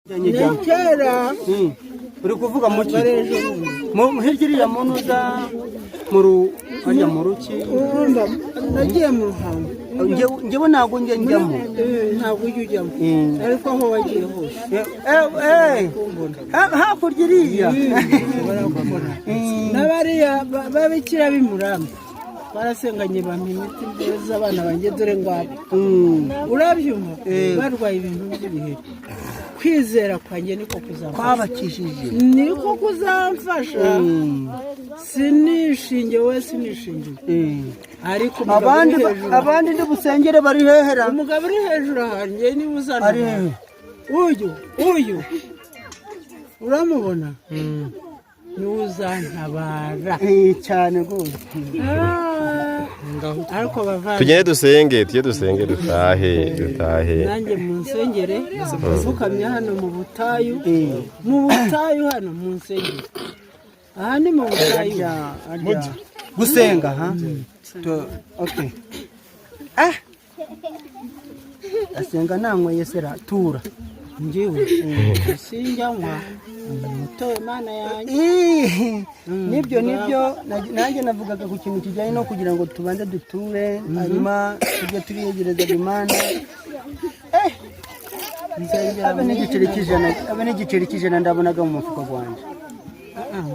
Ni kera. Uri kuvuga muki? Hirya iriya muntu uza mu hariya mu ruki. Urumva, nagiye mu Ruhango. Njyewe ntabwo njya njyamo. Ntabwo ujya ujyamo, ariko aho wagiye hose Hakurya iriya. Barakubona. N'abariya babikira b'Imurambi barasenganye, bampa imiti meza abana banjye, dore ngabo. Urabyumva, barwaye ibintu by'ibiheri. Kwizera kwanjye niko kuzamfasha. Kwabakijije. Niko kuzamfasha. Sinishingiwe, sinishingiwe, ariko umugabo Abandi uri hejuru, abandi ndi busengere bari hehera? Umugabo uri hejuru ahanjye niba uzana. Ari hehe? Uyu, uyu uramubona, niwe uzantabara. Cyane rwose. Ah, ariko bavandimwe, Tugende dusenge, tujye dusenge, dutahe, dutahe. Nanjye mu nsengere mfukamye hano mu butayu, mu butayu hano mu nsengere, aha ni mu butayu. Harya gusenga ha okay, asenga nanyweye sera tura. Njyewe sinjyanywa mutoye Imana yanjye. Ih, nibyo, nibyo. Nanjye navugaga ku kintu kijyanye no kugira ngo tubanze duture, hanyuma tujye turiyegereza Imana. Nsengera. Abe n'igiceri cy'ijana, abe n'igiceri cy'ijana ndabonaga mu mufuka gwanjye. Ah,